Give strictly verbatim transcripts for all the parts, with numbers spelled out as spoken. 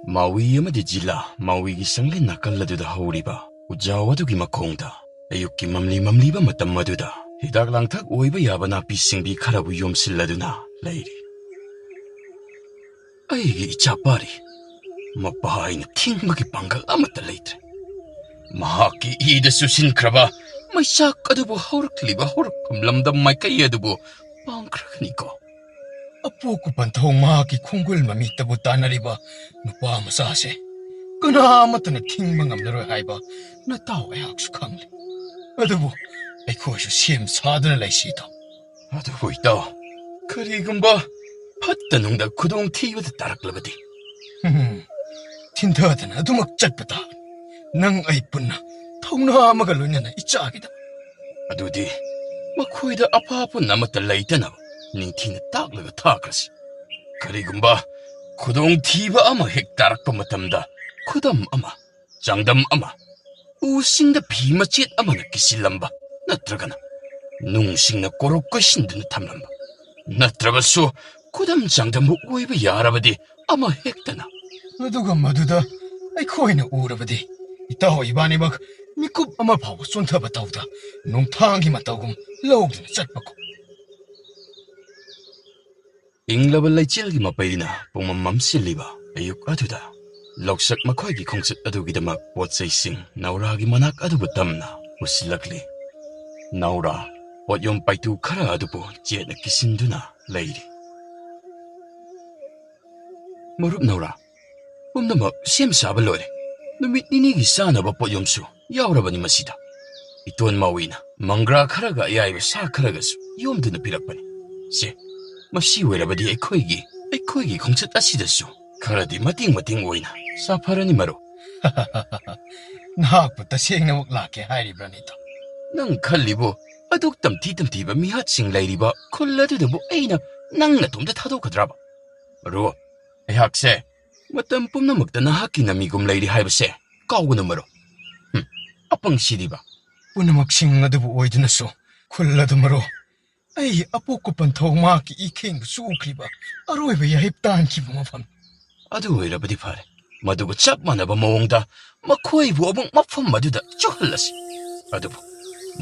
ꯃꯥꯋꯤ ꯑꯃꯗꯤ ꯖꯤꯂꯥ, ꯃꯥꯋꯤꯒꯤ ꯁꯪꯂꯦꯟ ꯅꯥꯀꯜ ꯑꯗꯨꯗ ꯍꯧꯔꯤꯕ ꯎꯖꯥꯎ ꯑꯗꯨꯒꯤ ꯃꯈꯣꯡꯗ ꯑꯌꯨꯛꯀꯤ ꯃꯝꯂꯤ ꯃꯝꯂꯤꯕ ꯃꯇꯝ ꯑꯗꯨꯗ ꯍꯤꯗꯥꯛ ꯂꯥꯡꯊꯛ ꯑꯣꯏꯕ ꯌꯥꯕ ꯅꯥꯄꯤ ꯁꯤꯡꯕꯤ ꯈꯔꯕꯨ ꯌꯣꯝꯁꯤꯜꯂꯗꯨꯅ ꯂꯩꯔꯤ꯫ ꯑꯩꯒꯤ ꯏꯆꯥ ꯄꯥꯔꯤ, ꯃꯄꯥ ꯑꯩꯅ ꯊꯤꯡꯕꯒꯤ ꯄꯥꯡꯒꯜ ꯑꯃꯠꯇ ꯂꯩꯇ꯭ꯔꯦ꯫ ꯃꯍꯥꯛꯀꯤ ꯏꯗ ꯆꯨꯁꯤꯟꯈ꯭ꯔꯕ ꯃꯩꯆꯥꯛ ꯑꯗꯨꯕꯨ ꯍꯧꯔꯛꯂꯤꯕ ꯍꯧꯔꯛꯐꯝ ꯂꯝꯗꯝ ꯃꯥꯏꯀꯩ ꯑꯗꯨꯕꯨ ꯄꯥꯡꯈ꯭ꯔꯒꯅꯤꯀꯣ꯫ ꯑꯄꯣꯛꯄ ꯄꯟꯊꯧ ꯃꯍꯥꯛꯀꯤ ꯈꯣꯡꯒꯨꯜ ꯃꯃꯤꯠꯇꯕꯨ ꯇꯥꯟꯅꯔꯤꯕ ꯅꯨꯄꯥ ꯃꯆꯥꯁꯦ ꯀꯅꯥ ꯑꯃꯠꯇꯅ ꯊꯤꯡꯕ ꯉꯝꯂꯔꯣꯏ ꯍꯥꯏꯕ ꯅꯇꯥꯎ ꯑꯩꯍꯥꯛꯁꯨ ꯈꯪꯂꯤ꯫ ꯑꯗꯨꯕꯨ ꯑꯩꯈꯣꯏꯁꯨ ꯁꯦꯝ ꯁꯥꯗꯨꯅ ꯂꯩꯁꯤ ꯏꯇꯥꯎ꯫ ꯑꯗꯨꯕꯨ ꯏꯇꯥꯎ, ꯀꯔꯤꯒꯨꯝꯕ ꯐꯠꯇ ꯅꯨꯡꯗ ꯈꯨꯗꯣꯡ ꯊꯤꯕꯗ ꯇꯥꯔꯛꯂꯕꯗꯤ? ꯍꯝ, ꯊꯤꯟꯊꯗꯅ ꯑꯗꯨꯃꯛ ꯆꯠꯄ ꯇꯥꯕꯅꯤ꯫ ꯅꯪ ꯑꯩ ꯄꯨꯟꯅ ꯊꯧꯅꯥ ꯑꯃꯒ ꯂꯣꯏꯅꯅ ꯏꯆꯥꯒꯤꯗꯃꯛ꯫ ꯑꯗꯨꯗꯤ ꯃꯈꯣꯏꯗ ꯑꯐ ꯄꯨꯟ ꯑꯃꯠꯇ ꯂꯩꯇꯅꯕ ꯅꯤꯡꯊꯤꯅ ꯇꯥꯛꯂꯒ ꯊꯥꯈ꯭ꯔꯁꯤ꯫ ꯀꯔꯤꯒꯨꯝꯕ ꯈꯨꯗꯣꯡꯊꯤꯕ ꯑꯃ ꯍꯦꯛ ꯇꯥꯔꯛꯄ ꯃꯇꯝꯗ ꯈꯨꯗꯝ ꯑꯃ, ꯆꯥꯡꯗꯝ ꯑꯃ, ꯎꯁꯤꯡꯗ ꯐꯤ ꯃꯆꯦꯠ ꯑꯃꯅ ꯀꯤꯁꯤꯜꯂꯝꯕ ꯅꯠꯇ꯭ꯔꯒꯅ ꯅꯨꯡꯁꯤꯡꯅ ꯀꯣꯔꯣꯛ ꯀꯣꯏꯁꯤꯟꯗꯨꯅ ꯊꯝꯂꯝꯕ ꯅꯠꯇ꯭ꯔꯕꯁꯨ ꯈꯨꯗꯝ ꯆꯥꯡꯗꯝꯕꯨ ꯑꯣꯏꯕ ꯌꯥꯔꯕꯗꯤ ꯑꯃ ꯍꯦꯛꯇꯅ꯫ ꯑꯗꯨꯒ ꯃꯗꯨꯗ ꯑꯩꯈꯣꯏꯅ ꯎꯔꯕꯗꯤ ꯏꯇꯥꯎ ꯏꯕꯥꯅꯤꯃꯛ ꯃꯤꯀꯨꯞ ꯑꯃ ꯐꯥꯎꯕ ꯆꯣꯟꯊꯕ ꯇꯧꯗ ꯅꯣꯡꯊꯥꯡꯒꯤ ꯃꯇꯧꯒꯨꯝ ꯂꯧꯗꯨꯅ ꯆꯠꯄꯀꯣ꯫ ꯏꯪꯂꯕ ꯂꯩꯆꯤꯜꯒꯤ ꯃꯄꯩꯅ ꯄꯨꯡꯃꯝ ꯃꯝꯁꯤꯜꯂꯤꯕ ꯑꯌꯨꯛ ꯑꯗꯨꯗ ꯂꯧꯁꯛ ꯃꯈꯣꯏꯒꯤ ꯈꯣꯡꯆꯠ ꯑꯗꯨꯒꯤꯗꯃꯛ ꯄꯣꯠ ꯆꯩꯁꯤꯡ ꯅꯥꯎꯔꯥꯒꯤ ꯃꯅꯥꯛ ꯑꯗꯨꯕꯨ ꯇꯝꯅ ꯄꯨꯁꯤꯜꯂꯛꯂꯤ꯫ ꯅꯥꯎꯔꯥ ꯄꯣꯠꯌꯣꯝ ꯄꯥꯏꯇꯨ ꯈꯔ ꯑꯗꯨꯕꯨ ꯆꯦꯠꯅ ꯀꯤꯁꯤꯟꯗꯨꯅ ꯂꯩꯔꯤ꯫ ꯃꯔꯨꯞ ꯅꯥꯎꯔꯥ, ꯄꯨꯝꯅꯃꯛ ꯁꯦꯝ ꯁꯥꯕ ꯂꯣꯏꯔꯦ꯫ ꯅꯨꯃꯤꯠ ꯅꯤꯅꯤꯒꯤ ꯆꯥꯅꯕ ꯄꯣꯠꯌꯣꯝꯁꯨ ꯌꯥꯎꯔꯕꯅꯤ ꯃꯁꯤꯗ꯫ ꯏꯇꯣꯟ ꯃꯥꯋꯤꯅ ꯃꯪꯒ꯭ꯔꯥ ꯈꯔꯒ ꯑꯌꯥꯏꯕ ꯁꯥ ꯈꯔꯒꯁꯨ ꯌꯣꯝꯗꯨꯅ ꯄꯤꯔꯛꯄꯅꯤ꯫ ꯁꯦ, ꯃꯁꯤ ꯑꯣꯏꯔꯕꯗꯤ ꯑꯩꯈꯣꯏꯒꯤ, ꯑꯩꯈꯣꯏꯒꯤ ꯈꯣꯡꯆꯠ ꯑꯁꯤꯗꯁꯨ ꯈꯔꯗꯤ ꯃꯇꯦꯡ ꯃꯇꯦꯡ ꯑꯣꯏꯅ ꯁꯥꯐꯔꯅꯤ ꯃꯔꯨꯞ꯫ ꯅꯍꯥꯛꯄꯨ ꯇꯁꯦꯡꯅꯃꯛ ꯂꯥꯛꯀꯦ ꯍꯥꯏꯔꯤꯕ꯭ꯔꯥꯅꯦ ꯏꯇꯥꯎ? ꯅꯪ ꯈꯜꯂꯤꯕꯨ ꯑꯗꯨꯛ ꯇꯝꯊꯤ ꯇꯝꯊꯤꯕ ꯃꯤꯍꯥꯠꯁꯤꯡ ꯂꯩꯔꯤꯕ ꯈꯨꯜ ꯑꯗꯨꯗꯕꯨ ꯑꯩꯅ ꯅꯪ ꯅꯇꯣꯝꯇ ꯊꯥꯗꯣꯛꯀꯗ꯭ꯔꯕ? ꯃꯔꯨꯞ, ꯑꯩꯍꯥꯛꯁꯦ ꯃꯇꯝ ꯄꯨꯝꯅꯃꯛꯇ ꯅꯍꯥꯛꯀꯤ ꯅꯃꯤꯒꯨꯝ ꯂꯩꯔꯤ ꯍꯥꯏꯕꯁꯦ ꯀꯥꯎꯒꯅꯨ ꯃꯔꯨꯞ꯫ ꯍꯨꯝ, ꯑꯄꯪ ꯁꯤꯗꯤꯕ꯫ ꯄꯨꯝꯅꯃꯛꯁꯤꯡ ꯑꯗꯨꯕꯨ ꯑꯣꯏꯗꯨꯅꯁꯨ ꯈꯨꯜ ꯑꯗꯨ ꯃꯔꯨꯞ, ꯑꯩ ꯑꯄꯣꯛꯄ ꯄꯟꯊꯧ ꯃꯍꯥꯛꯀꯤ ꯏꯈꯦꯡꯕ ꯆꯨꯈ꯭ꯔꯤꯕ ꯑꯔꯣꯏꯕ ꯌꯥꯍꯤꯞ ꯇꯥꯟꯈꯤꯕ ꯃꯐꯝ꯫ ꯑꯗꯨ ꯑꯣꯏꯔꯕꯗꯤ ꯐꯔꯦ꯫ ꯃꯗꯨꯒ ꯆꯞ ꯃꯥꯟꯅꯕ ꯃꯑꯣꯡꯗ ꯃꯈꯣꯏꯕꯨ ꯑꯃꯨꯛ ꯃꯐꯝ ꯑꯗꯨꯗ ꯆꯨꯍꯜꯂꯁꯤ꯫ ꯑꯗꯨꯕꯨ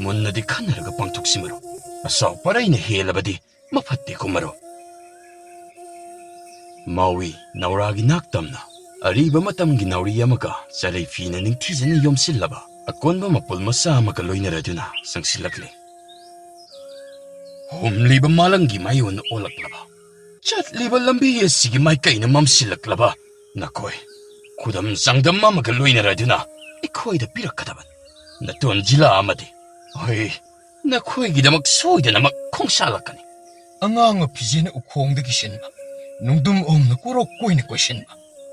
ꯃꯨꯟꯅꯗꯤ ꯈꯟꯅꯔꯒ ꯄꯥꯡꯊꯣꯛꯁꯤ ꯃꯔꯨꯞ꯫ ꯑꯆꯥꯎ ꯄꯔꯩꯅ ꯍꯦꯜꯂꯕꯗꯤ ꯃꯐꯠꯇꯦꯀꯣ ꯃꯔꯨꯞ꯫ ꯃꯥꯎꯏ ꯅꯥꯎꯔꯥꯒꯤ ꯅꯥꯛ ꯇꯝꯅ ꯑꯔꯤꯕ ꯃꯇꯝꯒꯤ ꯅꯥꯎꯔꯤ ꯑꯃꯒ ꯆꯔꯩ ꯐꯤꯅ ꯅꯤꯡꯊꯤꯖꯅ ꯌꯣꯝꯁꯤꯜꯂꯕ ꯑꯀꯣꯟꯕ ꯃꯄꯨꯜ ꯃꯆꯥ ꯑꯃꯒ ꯂꯣꯏꯅꯔꯗꯨꯅ ꯆꯪꯁꯤꯜꯂꯛꯂꯤ꯫ ꯍꯨꯝꯂꯤꯕ ꯃꯥꯂꯪꯒꯤ ꯃꯥꯌꯣꯟꯅ ꯑꯣꯜꯂꯛꯂꯕ, ꯆꯠꯂꯤꯕ ꯂꯝꯕꯤ ꯑꯁꯤꯒꯤ ꯃꯥꯏꯀꯩꯅ ꯃꯝꯁꯤꯜꯂꯛꯂꯕ ꯅꯈꯣꯏ ꯈꯨꯗꯝ ꯆꯥꯡꯗꯝ ꯑꯃꯒ ꯂꯣꯏꯅꯔꯗꯨꯅ ꯑꯩꯈꯣꯏꯗ ꯄꯤꯔꯛꯀꯗꯕꯅꯤ꯫ ꯅꯇꯣꯟ ꯖꯤꯂꯥ ꯑꯃꯗꯤ ꯑꯩ ꯅꯈꯣꯏꯒꯤꯗꯃꯛ ꯁꯣꯏꯗꯅꯃꯛ ꯈꯣꯡꯁꯥꯜꯂꯛꯀꯅꯤ꯫ ꯑꯉꯥꯡꯕ ꯐꯤꯖꯦꯅ ꯎꯈꯣꯡꯗꯒꯤ ꯁꯤꯟꯕ, ꯅꯨꯡꯗꯨꯝ ꯑꯍꯨꯝꯅ ꯀꯣꯔꯣꯛ ꯀꯣꯏꯅ ꯀꯣꯏꯁꯤꯟꯕ,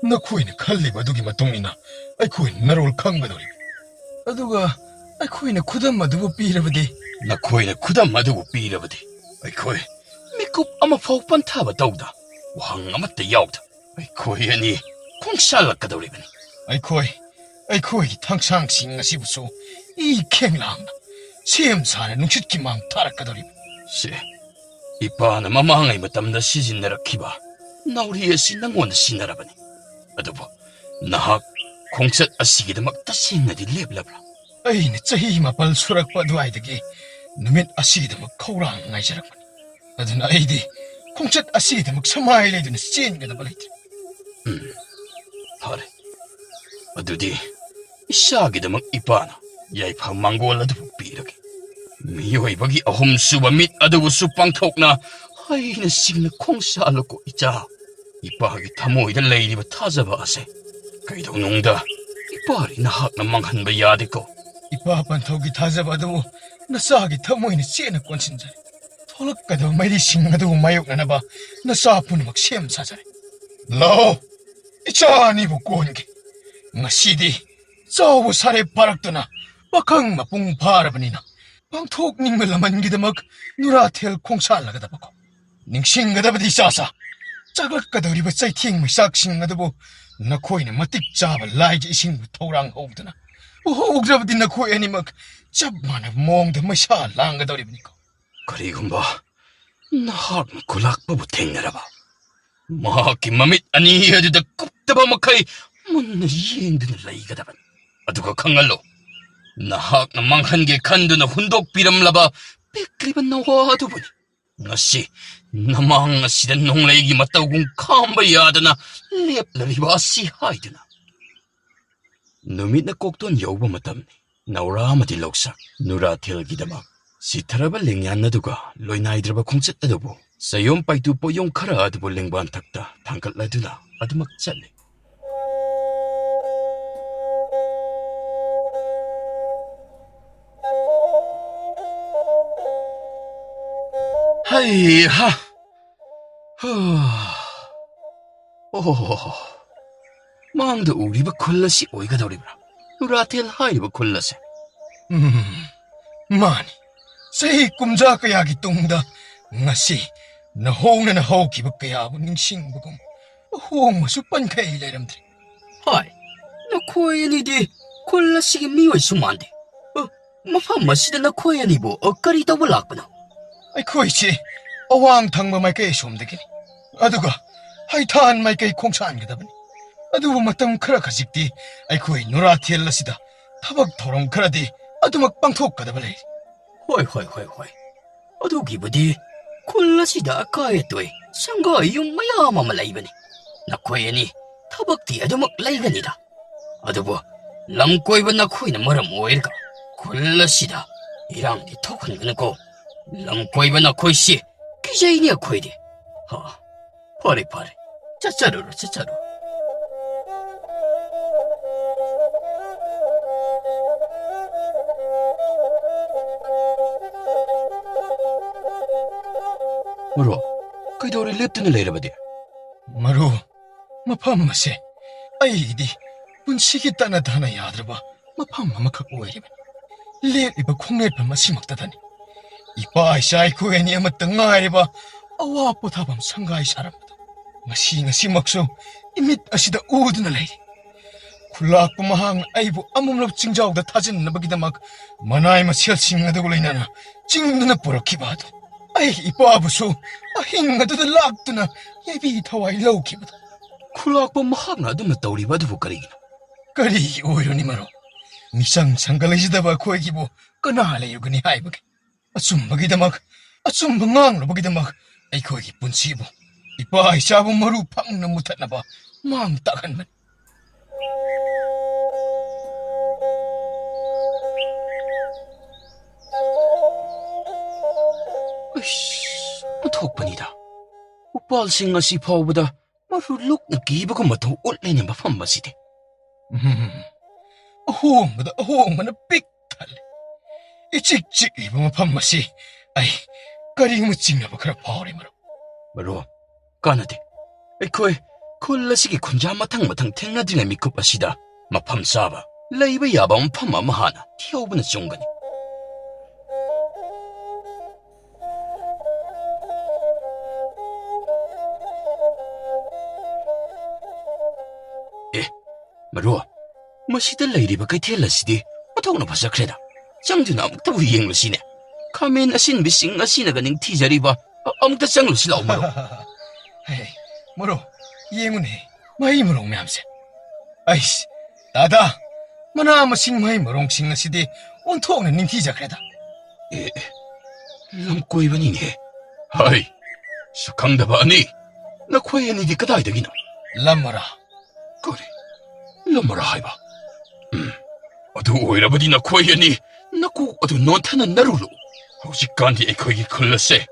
ꯅꯈꯣꯏꯅ ꯈꯜꯂꯤꯕ ꯑꯗꯨꯒꯤ ꯃꯇꯨꯡ ꯏꯟꯅ ꯑꯩꯈꯣꯏꯅ ꯅꯔꯣꯜ ꯈꯪꯒꯗꯧꯔꯤꯕꯅꯤ꯫ ꯑꯗꯨꯒ ꯑꯩꯈꯣꯏꯅ ꯈꯨꯗꯝ ꯑꯗꯨꯕꯨ ꯄꯤꯔꯕꯗꯤ, ꯅꯈꯣꯏꯅ ꯈꯨꯗꯝ ꯑꯗꯨꯕꯨ ꯄꯤꯔꯕꯗꯤ, ꯑꯩꯈꯣꯏ ꯃꯤꯀꯨꯞ ꯑꯃꯐꯥꯎ ꯄꯟꯊꯕ ꯇꯧꯗ, ꯋꯥꯍꯪ ꯑꯃꯠꯇ ꯌꯥꯎꯗ, ꯑꯩꯈꯣꯏ ꯑꯅꯤ ꯈꯣꯡꯁꯥꯜꯂꯛꯀꯗꯧꯔꯤꯕꯅꯤ꯫ ꯑꯩꯈꯣꯏ, ꯑꯩꯈꯣꯏꯒꯤ ꯊꯥꯡꯁꯥꯡꯁꯤꯡ ꯑꯁꯤꯕꯨꯁꯨ ꯏ ꯈꯦꯡꯂꯥꯡꯅ ꯁꯦꯝ ꯁꯥꯅ ꯅꯨꯡꯁꯤꯠꯀꯤ ꯃꯥꯡ ꯊꯥꯔꯛꯀꯗꯧꯔꯤꯕꯅꯤ꯫ ꯁꯦ, ꯏꯄꯥꯅ ꯃꯃꯥꯡꯉꯩ ꯃꯇꯝꯗ ꯁꯤꯖꯤꯟꯅꯔꯛꯈꯤꯕ ꯅꯥꯎꯔꯤ ꯑꯁꯤ ꯅꯪꯉꯣꯟꯗ ꯁꯤꯟꯅꯔꯕꯅꯤ꯫ ꯑꯗꯨꯕꯨ ꯅꯍꯥꯛ ꯈꯣꯡꯆꯠ ꯑꯁꯤꯒꯤꯗꯃꯛ ꯇꯁꯦꯡꯅꯗꯤ ꯂꯦꯞꯂꯕ꯭ꯔꯥ? ꯑꯩꯅ ꯆꯍꯤ ꯃꯥꯄꯜ ꯁꯨꯔꯛꯄ ꯑꯗꯨꯋꯥꯏꯗꯒꯤ ꯅꯨꯃꯤꯠ ꯑꯁꯤꯒꯤꯗꯃꯛ ꯈꯧꯔꯥꯡꯅ ꯉꯥꯏꯖꯔꯛꯄꯅꯤ꯫ ꯑꯗꯨꯅ ꯑꯩꯗꯤ ꯈꯣꯡꯆꯠ ꯑꯁꯤꯒꯤꯗꯃꯛ ꯁꯃꯥꯏ ꯂꯩꯗꯨꯅ ꯆꯦꯟꯒꯗꯕ ꯂꯩꯇ꯭ꯔꯦ꯫ ꯎꯝ, ꯐꯔꯦ꯫ ꯑꯗꯨꯗꯤ ꯏꯁꯥꯒꯤꯗꯃꯛ ꯏꯄꯥꯅ ꯌꯥꯏꯐ ꯃꯪꯒꯣꯜ ꯑꯗꯨꯕꯨ ꯄꯤꯔꯒꯦ꯫ ꯃꯤꯑꯣꯏꯕꯒꯤ ꯑꯍꯨꯝꯁꯨꯕ ꯃꯤꯠ ꯑꯗꯨꯕꯨꯁꯨ ꯄꯥꯡꯊꯣꯛꯅ ꯍꯩꯅ ꯁꯤꯡꯅ ꯈꯣꯡꯁꯥꯜꯂꯨꯀꯣ ꯏꯆꯥ꯫ ꯏꯄꯥꯒꯤ ꯊꯃꯣꯏꯗ ꯂꯩꯔꯤꯕ ꯊꯥꯖꯕ ꯑꯁꯦ ꯀꯩꯗꯧꯅꯨꯡꯗ ꯏꯄꯥꯔꯤ ꯅꯍꯥꯛꯅ ꯃꯥꯡꯍꯟꯕ ꯌꯥꯗꯦꯀꯣ꯫ ꯏꯄꯥ ꯄꯟꯊꯧꯒꯤ ꯊꯥꯖꯕ ꯑꯗꯨꯕꯨ ꯅꯆꯥꯒꯤ ꯊꯃꯣꯏꯅ ꯆꯦꯠꯅ ꯀꯣꯟꯁꯤꯟꯖꯔꯦ꯫ ꯊꯣꯛꯂꯛꯀꯗꯕ ꯃꯩꯔꯤꯁꯤꯡ ꯑꯗꯨꯕꯨ ꯃꯥꯌꯣꯛꯅꯅꯕ ꯅꯆꯥ ꯄꯨꯝꯅꯃꯛ ꯁꯦꯝ ꯁꯥꯖꯔꯦ꯫ ꯂꯥꯛꯑꯣ, ꯏꯆꯥ ꯑꯅꯤꯕꯨ ꯀꯣꯟꯒꯦ꯫ ꯉꯁꯤꯗꯤ ꯆꯥꯎꯕ ꯁꯥꯔꯦꯞ ꯐꯥꯔꯛꯇꯨꯅ ꯄꯥꯈꯪ ꯃꯄꯨꯡ ꯐꯥꯔꯕꯅꯤꯅ ꯄꯥꯡꯊꯣꯛꯅꯤꯡꯕ ꯂꯃꯟꯒꯤꯗꯃꯛ ꯅꯨꯔꯥꯊꯦꯜ ꯈꯣꯡꯁꯥꯜꯂꯒꯗꯕꯀꯣ꯫ ꯅꯤꯡꯁꯤꯡꯒꯗꯕꯗꯤ ꯏꯆꯥꯁꯥ, ꯆꯥꯛꯂꯛꯀꯗꯧꯔꯤꯕ ꯆꯩꯊꯦꯡ ꯃꯩꯆꯥꯛꯁꯤꯡ ꯑꯗꯨꯕꯨ ꯅꯈꯣꯏꯅ ꯃꯇꯤꯛ ꯆꯥꯕ ꯂꯥꯏꯒꯤ ꯏꯁꯤꯡꯕꯨ ꯊꯧꯔꯥꯡ ꯍꯧꯗꯨꯅ ꯎꯍꯧꯗ꯭ꯔꯕꯗꯤ ꯅꯈꯣꯏ ꯑꯅꯤꯃꯛ ꯆꯞ ꯃꯥꯟꯅꯕ ꯃꯑꯣꯡꯗ ꯃꯩꯁꯥ ꯂꯥꯡꯒꯗꯧꯔꯤꯕꯅꯤꯀꯣ꯫ ꯀꯔꯤꯒꯨꯝꯕ ꯅꯍꯥꯛꯅ ꯈꯨꯂꯥꯛꯄꯕꯨ ꯊꯦꯡꯅꯔꯕ, ꯃꯍꯥꯛꯀꯤ ꯃꯃꯤꯠ ꯑꯅꯤ ꯑꯗꯨꯗ ꯀꯨꯞꯇꯕ ꯃꯈꯩ ꯃꯨꯟꯅ ꯌꯦꯡꯗꯨꯅ ꯂꯩꯒꯗꯕꯅꯤ꯫ ꯑꯗꯨꯒ ꯈꯪꯍꯜꯂꯨ, ꯅꯍꯥꯛꯅ ꯃꯥꯡꯍꯟꯒꯦ ꯈꯟꯗꯨꯅ ꯍꯨꯟꯗꯣꯛꯄꯤꯔꯝꯂꯕ ꯄꯤꯛꯂꯤꯕ ꯅꯋꯥ ꯑꯗꯨꯕꯨꯅꯤ ꯉꯁꯤ ꯅꯃꯥꯡ ꯑꯁꯤꯗ ꯅꯣꯡꯂꯩꯒꯤ ꯃꯇꯧꯒꯨꯝ ꯈꯥꯝꯕ ꯌꯥꯗꯅ ꯂꯦꯞꯂꯔꯤꯕ ꯑꯁꯤ ꯍꯥꯏꯗꯨꯅ꯫ ꯅꯨꯃꯤꯠꯅ ꯀꯣꯛꯇꯣꯟ ꯌꯧꯕ ꯃꯇꯝꯅꯤ꯫ ꯅꯧꯔꯥ ꯑꯃꯗꯤ ꯂꯧꯁꯛ ꯅꯨꯔꯥꯊꯦꯜꯒꯤꯗꯃꯛ ꯁꯤꯊꯔꯕ ꯂꯦꯡꯌꯥꯟ ꯑꯗꯨꯒ ꯂꯣꯏꯅꯥꯏꯗ꯭ꯔꯕ ꯈꯣꯡꯆꯠ ꯑꯗꯨꯕꯨ ꯆꯌꯣꯝ ꯄꯥꯏꯇꯨ ꯄꯣꯌꯣꯝ ꯈꯔ ꯑꯗꯨꯕꯨ ꯂꯦꯡꯕꯥꯟ ꯊꯛꯇ ꯊꯥꯡꯒꯠꯂꯗꯨꯅ ꯑꯗꯨꯃꯛ ꯆꯠꯂꯤ꯫ ꯍꯩ ꯍꯥ! ꯍꯥ! ꯑꯣꯍꯣ! ꯃꯥꯡꯗ ꯎꯔꯤꯕ ꯈꯨꯜ ꯑꯁꯤ ꯑꯣꯏꯒꯗꯧꯔꯤꯕ꯭ꯔꯥ? ꯅꯨꯔꯥꯊꯦꯜ ꯍꯥꯏꯔꯤꯕ ꯈꯨꯜ ꯑꯁꯦ? ꯎꯝ, ꯃꯥꯅꯤ꯫ ꯆꯍꯤ ꯀꯨꯝꯖꯥ ꯀꯌꯥꯒꯤ ꯇꯨꯡꯗ ꯉꯁꯤ ꯅꯍꯧꯅꯅ ꯍꯧꯈꯤꯕ ꯀꯌꯥꯕꯨ ꯅꯤꯡꯁꯤꯡꯕꯒꯨꯝ ꯑꯍꯣꯡꯕꯁꯨ ꯄꯟꯈꯩ ꯂꯩꯔꯝꯗ꯭ꯔꯦ꯫ ꯍꯣꯏ, ꯅꯈꯣꯏ ꯑꯅꯤꯗꯤ ꯈꯨꯜ ꯑꯁꯤꯒꯤ ꯃꯤꯑꯣꯏꯁꯨ ꯃꯥꯟꯗꯦ꯫ ꯑ, ꯃꯐꯝ ꯑꯁꯤꯗ ꯅꯈꯣꯏ ꯑꯅꯤꯕꯨ, ꯑ, ꯀꯔꯤ ꯇꯧꯕ ꯂꯥꯛꯄꯅꯣ? ꯑꯩꯈꯣꯏꯁꯤ ꯑꯋꯥꯡ ꯊꯪꯕ ꯃꯥꯏꯀꯩ ꯑꯁꯣꯝꯗꯒꯤꯅꯤ, ꯑꯗꯨꯒ ꯍꯩꯊꯥꯟ ꯃꯥꯏꯀꯩ ꯈꯣꯡꯁꯥꯟꯒꯗꯕꯅꯤ꯫ ꯑꯗꯨꯕꯨ ꯃꯇꯝ ꯈꯔ ꯈꯖꯤꯛꯇꯤ ꯑꯩꯈꯣꯏ ꯅꯨꯔꯥꯊꯦꯜ ꯑꯁꯤꯗ ꯊꯕꯛ ꯊꯧꯔꯝ ꯈꯔꯗꯤ ꯑꯗꯨꯃꯛ ꯄꯥꯡꯊꯣꯛꯀꯗꯕ ꯂꯩꯔꯤ꯫ ꯍꯣꯏ, ꯍꯣꯏ, ꯍꯣꯏ, ꯍꯣꯏ꯫ ꯑꯗꯨꯒꯤꯕꯨꯗꯤ ꯈꯨꯜ ꯑꯁꯤꯗ ꯑꯀꯥꯏ ꯑꯇꯣꯏ ꯁꯪꯒꯥꯏ ꯌꯨꯝ ꯃꯌꯥꯝ ꯑꯃ ꯂꯩꯕꯅꯤ꯫ ꯅꯈꯣꯏ ꯑꯅꯤ ꯊꯕꯛꯇꯤ ꯑꯗꯨꯃꯛ ꯂꯩꯒꯅꯤꯗ꯫ ꯑꯗꯨꯕꯨ ꯂꯝ ꯀꯣꯏꯕ ꯅꯈꯣꯏꯅ ꯃꯔꯝ ꯑꯣꯏꯔꯒ ꯈꯨꯜ ꯑꯁꯤꯗ ꯏꯔꯥꯡꯗꯤ ꯊꯣꯛꯍꯟꯒꯅꯨꯀꯣ꯫ ꯂꯝ ꯀꯣꯏꯕ ꯅꯈꯣꯏꯁꯤ ꯀꯤꯖꯩꯅꯦ ꯑꯩꯈꯣꯏꯗꯤ꯫ ꯍꯥ, ꯐꯔꯦ, ꯐꯔꯦ, ꯆꯠꯆꯔꯨꯔꯣ, ꯆꯠꯆꯔꯨꯔꯣ꯫ ꯃꯔꯨꯞ, ꯀꯩꯗꯧꯔꯦ ꯂꯦꯞꯇꯨꯅ ꯂꯩꯔꯕꯗꯤ? ꯃꯔꯨꯞ, ꯃꯐꯝ ꯑꯁꯦ ꯑꯩꯒꯤꯗꯤ ꯄꯨꯟꯁꯤꯒꯤ ꯇꯠꯅ ꯊꯥꯅ ꯌꯥꯗ꯭ꯔꯕ ꯃꯐꯝ ꯑꯃꯈꯛ ꯑꯣꯏꯔꯤꯕꯅꯤ꯫ ꯂꯦꯞꯂꯤꯕ ꯈꯣꯡꯂꯦꯞꯐꯝ ꯑꯁꯤꯃꯛꯇꯗꯅꯤ ꯏꯄꯥ ꯏꯆꯥ ꯑꯩꯈꯣꯏ ꯑꯅꯤ ꯑꯃꯠꯇ ꯉꯥꯏꯔꯤꯕ ꯑꯋꯥ ꯄꯣꯊꯥꯐꯝ ꯁꯪꯒꯥꯏ ꯁꯥꯔꯝꯕꯗꯨ꯫ ꯉꯁꯤ, ꯉꯁꯤꯃꯛꯁꯨ ꯏꯃꯤꯠ ꯑꯁꯤꯗ ꯎꯗꯨꯅ ꯂꯩꯔꯤ꯫ ꯈꯨꯂꯥꯛꯄ ꯃꯍꯥꯛꯅ ꯑꯩꯕꯨ ꯑꯃꯨꯛꯂꯞ ꯆꯤꯡꯖꯥꯎꯗ ꯊꯥꯖꯤꯟꯅꯕꯒꯤꯗꯃꯛ ꯃꯅꯥꯏ ꯃꯁꯦꯜꯁꯤꯡ ꯑꯗꯨꯒ ꯂꯣꯏꯅꯅ ꯆꯤꯡꯗꯨꯅ ꯄꯨꯔꯛꯈꯤꯕ ꯑꯗꯨ꯫ ꯑꯩ ꯏꯄꯥꯕꯨꯁꯨ ꯑꯍꯤꯡ ꯑꯗꯨꯗ ꯂꯥꯛꯇꯨꯅ ꯌꯩꯕꯤ ꯊꯋꯥꯏ ꯂꯧꯈꯤꯕꯗꯨ꯫ ꯈꯨꯂꯥꯛꯄ ꯃꯍꯥꯛꯅ ꯑꯗꯨꯝꯅ ꯇꯧꯔꯤꯕ ꯑꯗꯨꯕꯨ ꯀꯔꯤꯒꯤꯅꯣ? ꯀꯔꯤꯒꯤ ꯑꯣꯏꯔꯨꯅꯤ ꯃꯔꯨꯞ? ꯃꯤꯆꯪ ꯆꯪꯒ ꯂꯩꯖꯗꯕ ꯑꯩꯈꯣꯏꯒꯤꯕꯨ ꯀꯅꯥ ꯂꯩꯔꯨꯒꯅꯤ ꯍꯥꯏꯕꯒꯦ? ꯑꯆꯨꯝꯕꯒꯤꯗꯃꯛ ꯑꯆꯨꯝꯕ ꯉꯥꯡꯂꯨꯕꯒꯤꯗꯃꯛ ꯑꯩꯈꯣꯏꯒꯤ ꯄꯨꯟꯁꯤꯕꯨ, ꯏꯄꯥ ꯏꯆꯥꯕꯨ ꯃꯔꯨ ꯐꯪꯅ ꯃꯨꯊꯠꯅꯕ ꯃꯥꯡ ꯇꯥꯛꯍꯟꯕꯅꯤ꯫ ꯑꯩꯁ, ꯑꯣꯟꯊꯣꯛꯄꯅꯤꯗ꯫ ꯎꯄꯥꯜꯁꯤꯡ ꯑꯁꯤ ꯐꯥꯎꯕꯗ ꯃꯔꯨ ꯂꯨꯛꯅ ꯀꯤꯕꯒꯨꯝꯕ ꯃꯇꯧ ꯎꯠꯂꯦꯅꯦ ꯃꯐꯝ ꯑꯁꯤꯗꯤ꯫ ꯎꯝ, ꯑꯍꯣꯡꯕꯗ ꯑꯍꯣꯡꯕꯅ ꯄꯤꯛ ꯊꯜꯂꯦ꯫ ꯏꯆꯤꯛ ꯆꯤꯛꯂꯤꯕ ꯃꯐꯝ ꯑꯁꯤ ꯑꯩ ꯀꯔꯤꯒꯨꯝꯕ ꯆꯤꯡꯅꯕ ꯈꯔ ꯐꯥꯎꯔꯦ, ꯃꯔꯨꯞ꯫ ꯃꯔꯨꯞ, ꯀꯥꯟꯅꯗꯦ꯫ ꯑꯩꯈꯣꯏ ꯈꯨꯜ ꯑꯁꯤꯒꯤ ꯈꯨꯟꯖꯥ ꯃꯊꯪ ꯃꯊꯪ ꯊꯦꯡꯅꯗ꯭ꯔꯤꯉꯩ ꯃꯤꯀꯨꯞ ꯑꯁꯤꯗ ꯃꯐꯝ ꯆꯥꯕ, ꯂꯩꯕ ꯌꯥꯕ ꯃꯐꯝ ꯑꯃ ꯍꯥꯟꯅ ꯊꯤꯍꯧꯕꯅ ꯆꯨꯝꯒꯅꯤ꯫ ꯑꯦ, ꯃꯔꯨꯞ, ꯃꯁꯤꯗ ꯂꯩꯔꯤꯕ ꯀꯩꯊꯦꯜ ꯑꯁꯤꯗꯤ ꯑꯣꯟꯊꯣꯛꯅ ꯐꯖꯈ꯭ꯔꯦꯗ꯫ ꯆꯪꯗꯨꯅ ꯑꯃꯨꯛꯇꯕꯨ ꯌꯦꯡꯂꯨꯁꯤꯅꯦ꯫ ꯈꯥꯃꯦꯟ ꯑꯁꯤꯟꯕꯤꯁꯤꯡ ꯑꯁꯤꯅꯒ ꯅꯤꯡꯊꯤꯖꯔꯤꯕ꯫ ꯑ-, ꯑꯃꯨꯛꯇ ꯆꯪꯂꯨꯁꯤ ꯂꯥꯛꯑꯣ, ꯃꯔꯨꯞ꯫ ꯍꯦ, ꯃꯔꯨꯞ, ꯌꯦꯡꯉꯨꯅꯦ, ꯃꯍꯩ ꯃꯔꯣꯡ ꯃꯌꯥꯝꯁꯦ꯫ ꯑꯩꯁ, ꯇꯥꯗꯥ, ꯃꯅꯥ ꯃꯁꯤꯡ ꯃꯍꯩ ꯃꯔꯣꯡꯁꯤꯡ ꯑꯁꯤꯗꯤ ꯑꯣꯟꯊꯣꯛꯅ ꯅꯤꯡꯊꯤꯖꯈ꯭ꯔꯦꯗ꯫ ꯑꯦ, ꯑꯦ, ꯂꯝꯀꯣꯏꯕꯅꯤꯅꯦ꯫ ꯍꯥꯏ, ꯁꯛꯈꯪꯗꯕ ꯑꯅꯤ, ꯅꯈꯣꯏ ꯑꯅꯤꯗꯤ ꯀꯗꯥꯏꯗꯒꯤꯅꯣ? ꯂꯝꯃꯔꯥ꯫ ꯀꯔꯤ? ꯂꯝꯃꯔꯥ ꯍꯥꯏꯕ? ꯎꯝ, ꯑꯗꯨ ꯑꯣꯏꯔꯕꯗꯤ ꯅꯈꯣꯏ ꯑꯅꯤ ꯅꯀꯣꯛ ꯑꯗꯨ ꯅꯣꯟꯊꯅ ꯅꯔꯨꯂꯨ꯫ ꯍꯧꯖꯤꯛꯀꯥꯟꯗꯤ ꯑꯩꯈꯣꯏꯒꯤ ꯈꯨꯜ ꯑꯁꯦ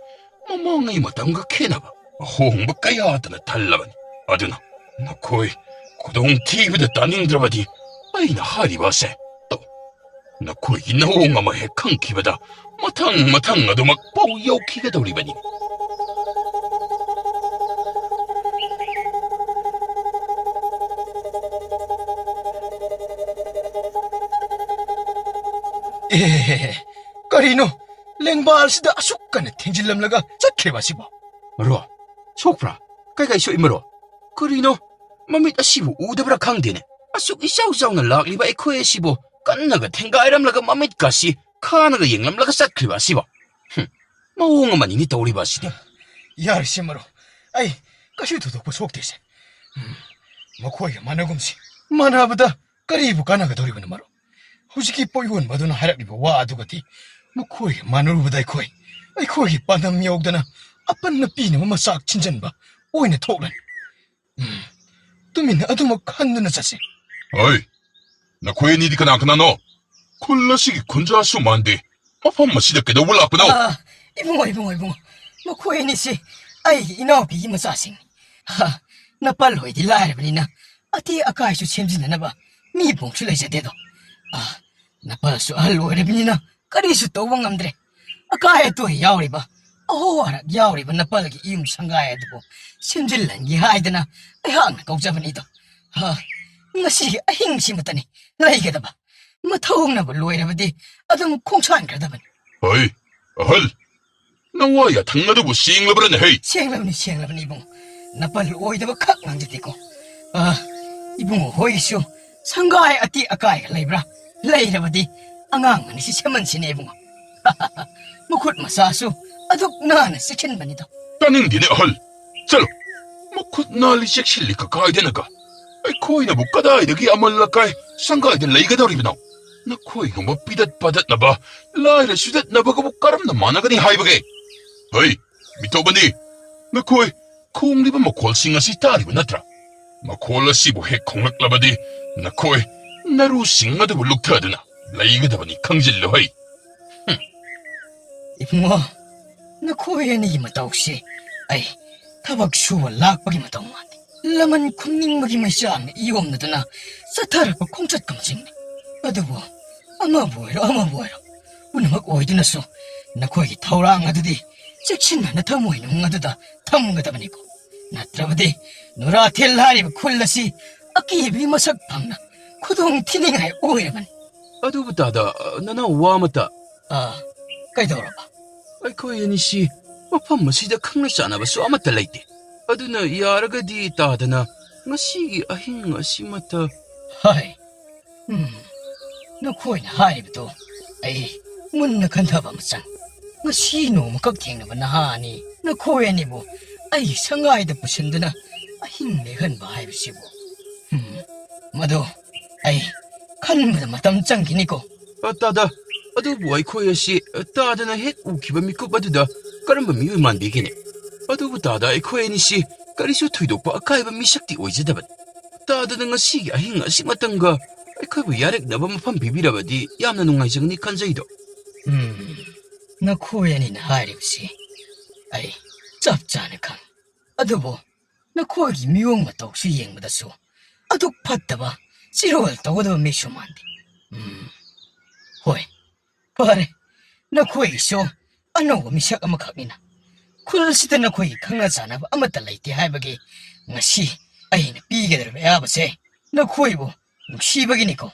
ꯃꯃꯥꯡꯉꯩ ꯃꯇꯝꯒ ꯈꯦꯠꯅꯕ ꯑꯍꯣꯡꯕ ꯀꯌꯥꯗꯅ ꯊꯜꯂꯕꯅꯤ꯫ ꯑꯗꯨꯅ ꯅꯈꯣꯏ ꯈꯨꯗꯣꯡꯊꯤꯕꯗ ꯇꯥꯅꯤꯡꯗ꯭ꯔꯕꯗꯤ ꯑꯩꯅ ꯍꯥꯏꯔꯤꯕ ꯑꯁꯦ ꯇꯧ꯫ ꯅꯈꯣꯏꯒꯤ ꯅꯑꯣꯡ ꯑꯃ ꯍꯦꯛ ꯈꯪꯈꯤꯕꯗ ꯃꯊꯪ ꯃꯊꯪ ꯑꯗꯨꯃꯛ ꯄꯥꯎ ꯌꯧꯈꯤꯒꯗꯧꯔꯤꯕꯅꯤ꯫ ꯑꯦ, ꯀꯔꯤꯅꯣ? ꯂꯦꯡꯕꯥꯜꯁꯤꯗ ꯑꯁꯨꯛ ꯀꯟꯅ ꯊꯦꯡꯖꯤꯜꯂꯝꯂꯒ ꯆꯠꯈ꯭ꯔꯤꯕ ꯑꯁꯤꯕꯣ? ꯃꯔꯣ, ꯁꯣꯛꯄ꯭ꯔꯥ? ꯀꯩ ꯀꯩ ꯁꯣꯛꯏ ꯃꯔꯣ? ꯀꯔꯤꯅꯣ? ꯃꯃꯤꯠ ꯑꯁꯤꯕꯨ ꯎꯗꯕ꯭ꯔꯥ ꯈꯪꯗꯦꯅꯦ꯫ ꯑꯁꯨꯛ ꯏꯆꯥꯎ ꯆꯥꯎꯅ ꯂꯥꯛꯂꯤꯕ ꯑꯩꯈꯣꯏ ꯑꯁꯤꯕꯨ ꯀꯟꯅꯒ ꯊꯦꯡꯒꯥꯏꯔꯝꯂꯒ ꯃꯃꯤꯠꯀꯁꯤ ꯈꯥꯅꯒ ꯌꯦꯡꯂꯝꯂꯒ ꯆꯠꯈ꯭ꯔꯤꯕ ꯑꯁꯤꯕꯣ? ꯍꯨꯝ, ꯃꯑꯣꯡ ꯑꯃꯅꯤꯅꯦ ꯇꯧꯔꯤꯕ ꯑꯁꯤꯗꯤ꯫ ꯌꯥꯔꯦꯁꯦ ꯃꯔꯨꯞ, ꯑꯩ ꯀꯩꯁꯨ ꯊꯣꯏꯗꯣꯛꯄ ꯁꯣꯛꯇꯦꯁꯦ꯫ ꯎꯝ, ꯃꯈꯣꯏꯒ ꯃꯥꯟꯅꯒꯨꯝꯁꯤ꯫ ꯃꯥꯟꯅꯕꯗ ꯀꯔꯤꯕꯨ ꯀꯥꯟꯅꯒꯗꯧꯔꯤꯕꯅꯣ, ꯃꯔꯨꯞ? ꯍꯧꯖꯤꯛꯀꯤ ꯄꯣꯠ ꯌꯣꯟꯕ ꯑꯗꯨꯅ ꯍꯥꯏꯔꯛꯂꯤꯕ ꯋꯥ ꯑꯗꯨꯒꯗꯤ ꯃꯈꯣꯏꯒ ꯃꯥꯟꯅꯔꯨꯕꯗ ꯑꯩꯈꯣꯏ, ꯑꯩꯈꯣꯏꯒꯤ ꯄꯥꯟꯗꯝ ꯌꯧꯗꯅ ꯑꯄꯟꯅ ꯄꯤꯅꯕ ꯃꯆꯥꯛ ꯆꯤꯟꯖꯟꯕ ꯑꯣꯏꯅ ꯊꯣꯛꯂꯅꯤ꯫ ꯎꯝ, ꯇꯨꯃꯤꯟꯅ ꯑꯗꯨꯃꯛ ꯈꯟꯗꯨꯅ ꯆꯠꯁꯤ꯫ ꯍꯣꯏ, ꯅꯈꯣꯏ ꯑꯅꯤꯗꯤ ꯀꯅꯥ ꯀꯅꯥꯅꯣ? ꯈꯨꯜ ꯑꯁꯤꯒꯤ ꯈꯨꯟꯖꯥꯁꯨ ꯃꯥꯟꯗꯦ꯫ ꯃꯐꯝ ꯑꯁꯤꯗ ꯀꯩꯗꯧꯕ ꯂꯥꯛꯄꯅꯣ? ꯑꯥ, ꯏꯕꯨꯡꯉꯣ, ꯏꯕꯨꯡꯉꯣ, ꯏꯕꯨꯡꯉꯣ, ꯃꯈꯣꯏ ꯑꯅꯤꯁꯤ ꯑꯩꯒꯤ ꯏꯅꯥꯎꯄꯤꯒꯤ ꯃꯆꯥꯁꯤꯡꯅꯤ꯫ ꯍꯥ, ꯅꯄꯜ ꯍꯣꯏꯗꯤ ꯂꯥꯏꯔꯕꯅꯤꯅ ꯑꯇꯦꯛ ꯑꯀꯥꯏꯁꯨ ꯁꯦꯝꯖꯤꯟꯅꯅꯕ ꯃꯤ ꯄꯣꯡꯁꯨ ꯂꯩꯖꯗꯦꯗꯣ꯫ ꯑꯥ, ꯅꯄꯜꯁꯨ ꯑꯍꯜ ꯑꯣꯏꯔꯕꯅꯤꯅ ꯀꯔꯤꯁꯨ ꯇꯧꯕ ꯉꯝꯗ꯭ꯔꯦ꯫ ꯑꯀꯥꯏ ꯑꯇꯣꯏ ꯌꯥꯎꯔꯤꯕ, ꯑꯍꯣ ꯑꯔꯥꯛ ꯌꯥꯎꯔꯤꯕ ꯅꯄꯜꯒꯤ ꯏꯌꯨꯝ ꯁꯪꯒꯥꯏ ꯑꯗꯨꯕꯨ ꯁꯦꯝꯖꯤꯜꯍꯟꯒꯦ ꯍꯥꯏꯗꯅ ꯑꯩꯍꯥꯛꯅ ꯀꯧꯖꯕꯅꯤꯗꯣ꯫ ꯍꯥ, ꯉꯁꯤꯒꯤ ꯑꯍꯤꯡꯁꯤꯃꯇꯅꯤ ꯂꯩꯒꯗꯕ꯫ ꯃꯊꯧꯅꯕ ꯂꯣꯏꯔꯕꯗꯤ ꯑꯗꯨꯝ ꯈꯣꯡꯁꯥꯟꯈ꯭ꯔꯗꯕꯅꯤ꯫ ꯍꯩ, ꯑꯍꯜ, ꯅꯋꯥ ꯌꯥꯊꯪ ꯑꯗꯨꯕꯨ ꯁꯦꯡꯂꯕ꯭ꯔꯅꯦ ꯍꯩ? ꯁꯦꯡꯂꯕꯅꯤ, ꯁꯦꯡꯂꯕꯅꯤ ꯏꯕꯨꯡ꯫ ꯅꯄꯜ ꯑꯣꯏꯗꯕ ꯈꯛ ꯉꯥꯡꯖꯗꯦꯀꯣ꯫ ꯑ, ꯏꯕꯨꯡꯉꯣ ꯍꯣꯏꯒꯤꯁꯨ ꯁꯪꯒꯥꯏ ꯑꯇꯦꯛ ꯑꯀꯥꯏꯒ ꯂꯩꯕ꯭ꯔꯥ? ꯂꯩꯔꯕꯗꯤ ꯑꯉꯥꯡ ꯑꯅꯤꯁꯤ ꯁꯦꯝꯍꯟꯁꯤꯅꯦ ꯏꯕꯨꯡꯉꯣ꯫ ꯃꯈꯨꯠ ꯃꯁꯥꯁꯨ ꯑꯗꯨꯛ ꯅꯥꯟꯅ ꯆꯦꯛꯁꯤꯟꯕꯅꯤꯗꯣ꯫ ꯇꯥꯅꯤꯡꯗꯦꯅꯦ ꯑꯍꯜ꯫ ꯆꯠꯂꯣ꯫ ꯃꯈꯨꯠ ꯅꯥꯜꯂꯤ ꯆꯦꯛꯁꯤꯜꯂꯤ ꯀꯀꯥꯏꯗꯅꯒ꯫ ꯑꯩꯈꯣꯏꯅꯕꯨ ꯀꯗꯥꯏꯗꯒꯤ ꯑꯃꯜ ꯑꯀꯥꯏ ꯁꯪꯒꯥꯏꯗ ꯂꯩꯒꯗꯧꯔꯤꯕꯅꯣ? ꯅꯈꯣꯏꯒꯨꯝꯕ ꯄꯤꯗꯠ ꯄꯥꯗꯠꯅꯕ, ꯂꯥꯏꯔ ꯆꯨꯗꯠꯅꯕꯒꯕꯨ ꯀꯔꯝꯅ ꯃꯥꯟꯅꯒꯅꯤ ꯍꯥꯏꯕꯒꯦ? ꯍꯩ, ꯃꯤꯇꯣꯞ ꯑꯅꯤ, ꯅꯈꯣꯏ ꯈꯣꯡꯂꯤꯕ ꯃꯈꯣꯜꯁꯤꯡ ꯑꯁꯤ ꯇꯥꯔꯤꯕ ꯅꯠꯇ꯭ꯔꯥ? ꯃꯈꯣꯜ ꯑꯁꯤꯕꯨ ꯍꯦꯛ ꯈꯣꯡꯂꯛꯂꯕꯗꯤ ꯅꯈꯣꯏ ꯅꯔꯨꯁꯤꯡ ꯑꯗꯨꯕꯨ ꯂꯨꯞꯊꯗꯨꯅ ꯂꯩꯒꯗꯕꯅꯤ, ꯈꯪꯖꯤꯜꯂꯨ ꯍꯩ꯫ ꯍꯨꯝ꯫ ꯏꯕꯨꯡꯉꯣ, ꯅꯈꯣꯏ ꯑꯅꯤꯒꯤ ꯃꯇꯧꯁꯤ ꯑꯩ ꯊꯕꯛ ꯁꯨꯕ ꯂꯥꯛꯄꯒꯤ ꯃꯇꯧ ꯃꯥꯟꯗꯦ꯫ ꯂꯃꯟ ꯈꯨꯝꯅꯤꯡꯕꯒꯤ ꯃꯩꯆꯥꯛꯅ ꯏꯌꯣꯝꯅꯗꯨꯅ ꯆꯠꯊꯔꯛꯄ ꯈꯣꯡꯆꯠꯀꯨꯝ ꯆꯤꯡꯅꯩ꯫ ꯑꯗꯨꯕꯨ ꯑꯃꯕꯨ ꯑꯣꯏꯔꯣ, ꯑꯃꯕꯨ ꯑꯣꯏꯔꯣ, ꯄꯨꯝꯅꯃꯛ ꯑꯣꯏꯗꯨꯅꯁꯨ ꯅꯈꯣꯏꯒꯤ ꯊꯧꯔꯥꯡ ꯑꯗꯨꯗꯤ ꯆꯦꯛꯁꯤꯟꯅ ꯊꯃꯣꯏꯅꯨꯡ ꯑꯗꯨꯗ ꯊꯝꯒꯗꯕꯅꯤꯀꯣ꯫ ꯅꯠꯇ꯭ꯔꯕꯗꯤ ꯅꯨꯔꯥꯊꯦꯜ ꯍꯥꯏꯔꯤꯕ ꯈꯨꯜ ꯑꯁꯤ ꯑꯀꯤꯕꯒꯤ ꯃꯁꯛ ꯐꯪꯅ ꯈꯨꯗꯣꯡ ꯊꯤꯅꯤꯡꯉꯥꯏ ꯑꯣꯏꯔꯕꯅꯤ꯫ ꯑꯗꯨꯕꯨ ꯇꯥꯗ, ꯅꯅꯥꯎ, ꯋꯥ ꯑꯃꯇ꯫ ꯑꯥ, ꯀꯩꯗꯧꯔꯕ? ꯑꯩꯈꯣꯏ ꯑꯅꯤꯁꯤ ꯃꯐꯝ ꯑꯁꯤꯗ ꯈꯪꯅ ꯆꯥꯟꯅꯕꯁꯨ ꯑꯃꯠꯇ ꯂꯩꯇꯦ꯫ ꯑꯗꯨꯅ ꯌꯥꯔꯒꯗꯤ ꯇꯥꯗꯅ ꯉꯁꯤꯒꯤ ꯑꯍꯤꯡ ꯑꯁꯤꯃꯇ꯫ ꯍꯥꯏ, ꯎꯝ, ꯅꯈꯣꯏꯅ ꯍꯥꯏꯔꯤꯕꯗꯣ ꯑꯩ ꯃꯨꯟꯅ ꯈꯟꯊꯕ ꯑꯃ ꯆꯪ꯫ ꯉꯁꯤ ꯅꯣꯡꯃꯈꯛ ꯊꯦꯡꯅꯕ ꯅꯍꯥ ꯑꯅꯤ, ꯅꯈꯣꯏ ꯑꯅꯤꯕꯨ ꯑꯩꯒꯤ ꯁꯪꯒꯥꯏꯗ ꯄꯨꯁꯤꯟꯗꯨꯅ ꯑꯍꯤꯡ ꯂꯦꯛꯍꯟꯕ ꯍꯥꯏꯕꯁꯤꯕꯨ꯫ ꯎꯝ, ꯃꯗꯨ ꯑꯩ ꯈꯟꯕꯗ ꯃꯇꯝ ꯆꯪꯈꯤꯅꯤꯀꯣ꯫ ꯑ, ꯇꯥꯗ, ꯑꯗꯨꯕꯨ ꯑꯩꯈꯣꯏ ꯑꯁꯤ, ꯑ, ꯇꯥꯗꯅ ꯍꯦꯛ ꯎꯈꯤꯕ ꯃꯤꯀꯨꯞ ꯑꯗꯨꯗ ꯀꯔꯝꯕ ꯃꯤꯑꯣꯏ ꯃꯥꯟꯕꯤꯒꯅꯤ? ꯑꯗꯨꯕꯨ ꯇꯥꯗ, ꯑꯩꯈꯣꯏ ꯑꯅꯤꯁꯤ ꯀꯔꯤꯁꯨ ꯊꯣꯏꯗꯣꯛꯄ ꯑꯀꯥꯏꯕ ꯃꯤꯁꯛꯇꯤ ꯑꯣꯏꯖꯗꯕꯅꯤ꯫ ꯇꯥꯗꯅ ꯉꯁꯤꯒꯤ ꯑꯍꯤꯡ ꯑꯁꯤꯃꯇꯪꯒ ꯑꯩꯈꯣꯏꯕꯨ ꯌꯥꯔꯦꯛꯅꯕ ꯃꯐꯝ ꯄꯤꯕꯤꯔꯕꯗꯤ ꯌꯥꯝꯅ ꯅꯨꯡꯉꯥꯏꯖꯒꯅꯤ ꯈꯟꯖꯩꯗꯣ꯫ ꯎꯝ, ꯅꯈꯣꯏ ꯑꯅꯤꯅ ꯍꯥꯏꯔꯤꯕꯁꯤ ꯑꯩ ꯆꯞ ꯆꯥꯅ ꯈꯪ꯫ ꯑꯗꯨꯕꯨ ꯅꯈꯣꯏꯒꯤ ꯃꯤꯑꯣꯡ ꯃꯇꯧꯁꯨ ꯌꯦꯡꯕꯗꯁꯨ ꯑꯗꯨꯛ ꯐꯠꯇꯕ, ꯆꯤꯔꯣꯜ ꯇꯧꯒꯗꯕ ꯃꯤꯁꯨ ꯃꯥꯟꯗꯦ꯫ ꯎꯝ, ꯍꯣꯏ, ꯐꯔꯦ, ꯅꯈꯣꯏꯒꯤꯁꯨ ꯑꯅꯧꯕ ꯃꯤꯁꯛ ꯑꯃꯈꯛꯅꯤꯅ꯫ ꯈꯨꯜꯁꯤꯗ ꯅꯈꯣꯏꯒꯤ ꯈꯪꯅ ꯆꯥꯟꯅꯕ ꯑꯃꯠꯇ ꯂꯩꯇꯦ ꯍꯥꯏꯕꯒꯤ ꯉꯁꯤ ꯑꯩꯅ ꯄꯤꯒꯗꯧꯔꯤꯕ ꯑꯌꯥꯕꯁꯦ ꯅꯈꯣꯏꯕꯨ ꯅꯨꯡꯁꯤꯕꯒꯤꯅꯤꯀꯣ꯫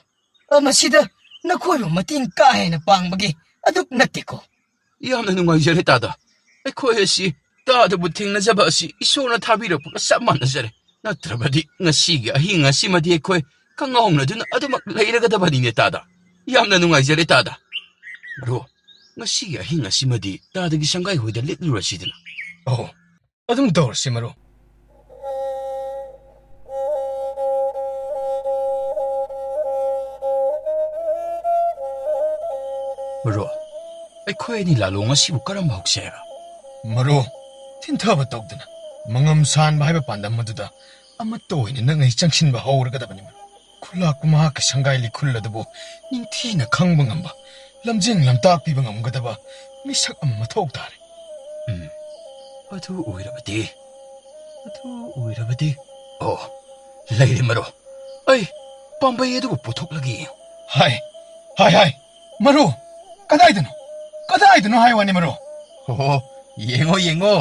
ꯑ, ꯃꯁꯤꯗ ꯅꯈꯣꯏꯕꯨ ꯃꯇꯦꯡ ꯀꯥ ꯍꯦꯟꯅ ꯄꯥꯡꯕꯒꯤ ꯑꯗꯨꯛ ꯅꯠꯇꯦꯀꯣ꯫ ꯌꯥꯝꯅ ꯅꯨꯡꯉꯥꯏꯖꯔꯦ, ꯇꯥꯗ꯫ ꯑꯩꯈꯣꯏ ꯑꯁꯤ ꯇꯥꯗꯕꯨ ꯊꯦꯡꯅꯖꯕ ꯑꯁꯤ ꯏꯁꯣꯔꯅ ꯊꯥꯕꯤꯔꯛꯄꯒ ꯆꯞ ꯃꯥꯟꯅꯖꯔꯦ꯫ ꯅꯠꯇ꯭ꯔꯕꯗꯤ ꯉꯁꯤꯒꯤ ꯑꯍꯤꯡ ꯑꯁꯤꯃꯗꯤ ꯑꯩꯈꯣꯏ ꯀꯪꯉꯥꯎꯅꯗꯨꯅ ꯑꯗꯨꯃꯛ ꯂꯩꯔꯒꯗꯕꯅꯤꯅꯦ, ꯇꯥꯗ꯫ ꯌꯥꯝꯅ ꯅꯨꯡꯉꯥꯏꯖꯔꯦ, ꯇꯥꯗ꯫ ꯃꯔꯨꯞ, ꯉꯁꯤꯒꯤ ꯑꯍꯤꯡ ꯑꯁꯤꯃꯗꯤ ꯇꯥꯗꯒꯤ ꯁꯪꯒꯥꯏ ꯍꯣꯏꯗ ꯂꯦꯛꯂꯨꯔꯁꯤꯗꯅ꯫ ꯑꯣ, ꯑꯗꯨꯝ ꯇꯧꯔꯁꯤ, ꯃꯔꯨꯞ꯫ ꯃꯔꯨꯞ, ꯑꯩꯈꯣꯏ ꯑꯅꯤ ꯂꯥꯂꯣꯡ ꯑꯁꯤꯕꯨ ꯀꯔꯝꯕ ꯍꯧꯁꯦ ꯍꯥꯏꯕ? ꯃꯔꯨꯞ, ꯊꯤꯟꯊꯕ ꯇꯧꯗꯅ ꯃꯉꯝ ꯁꯥꯟꯕ ꯍꯥꯏꯕ ꯄꯥꯟꯗꯝ ꯑꯗꯨꯗ ꯑꯃꯠꯇ ꯑꯣꯏꯅ ꯅꯪ ꯑꯩ ꯆꯪꯁꯤꯟꯕ ꯍꯧꯔꯒꯗꯕꯅꯤ, ꯃꯔꯨꯞ꯫ ꯈꯨꯂꯥꯛ ꯀꯨꯃꯥꯛꯀꯤ ꯁꯪꯒꯥꯏ ꯂꯤꯈꯨꯜ ꯑꯗꯨꯕꯨ ꯅꯤꯡꯊꯤꯅ ꯈꯪꯕ ꯉꯝꯕ, ꯂꯝꯖꯤꯡ ꯂꯝꯇꯥꯛ ꯄꯤꯕ ꯉꯝꯒꯗꯕ ꯃꯤꯁꯛ ꯑꯃ ꯃꯊꯧ ꯇꯥꯔꯦ꯫ ꯎꯝ, ꯑꯗꯨ ꯑꯣꯏꯔꯕꯗꯤ, ꯑꯗꯨ ꯑꯣꯏꯔꯕꯗꯤ, ꯑꯣ, ꯂꯩꯔꯦ, ꯃꯔꯨꯞ꯫ ꯑꯩ ꯄꯥꯝꯕꯩ ꯑꯗꯨꯕꯨ ꯄꯨꯊꯣꯛꯂꯒꯦ꯫ ꯍꯥꯏ, ꯍꯥꯏ, ꯍꯥꯏ, ꯃꯔꯨꯞ, ꯀꯗꯥꯏꯗꯅꯣ? ꯀꯗꯥꯏꯗꯅꯣ ꯍꯥꯏ ꯋꯥꯅꯤ, ꯃꯔꯨꯞ꯫ ꯑꯣ, ꯌꯦꯡꯉꯣ, ꯌꯦꯡꯉꯣ,